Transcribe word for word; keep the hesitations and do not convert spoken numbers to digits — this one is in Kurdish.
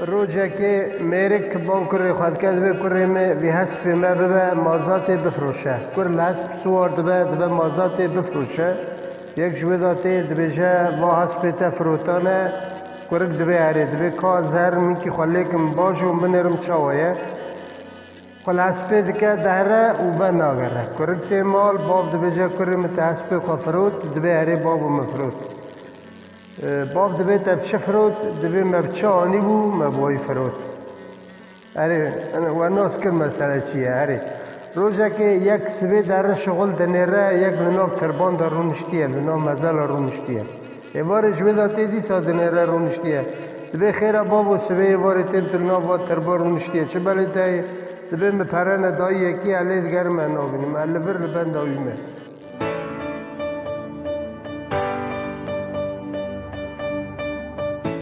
Rojekê mêrik bang kurê xwe dike, dibê kurê min vî hespê me bibe, mazatê bifiroşe. Kur li hesp siwar dibe, dibe mazatê bifiroşe. Yek ji wê de tê dibêje, va hespê te firotane, kurik dibê erê, dibê ka ez her minkî xwe lêkim bajo, binêrim çawa ye. Xwe li hespê dike, dihre û ber nagere. Kurik tê mal, bav dibêje, kurê min te hespê xwe firot, dibê erê bavo min firot. E, bav dibê te bi çi firot, dibê me bi çi anîbû, me bi wayî firot. Erê, we nas kir mesele çi ye, erê. Rojekê yek sibê derin şixul dinêre, yek li nav tirban de rûniştiye, li nav mezela rûniştiye. Êvarê ji wê de tê dîsa dinêre rûniştiye. Dibê xêra bavo sibê êvarê têm tu li nav va tirban rûniştiye. Çi belê te ye? Dibê min pere ne dayî yekî, ez lê digerim ez nabînim. Ez li vir li benda wî me.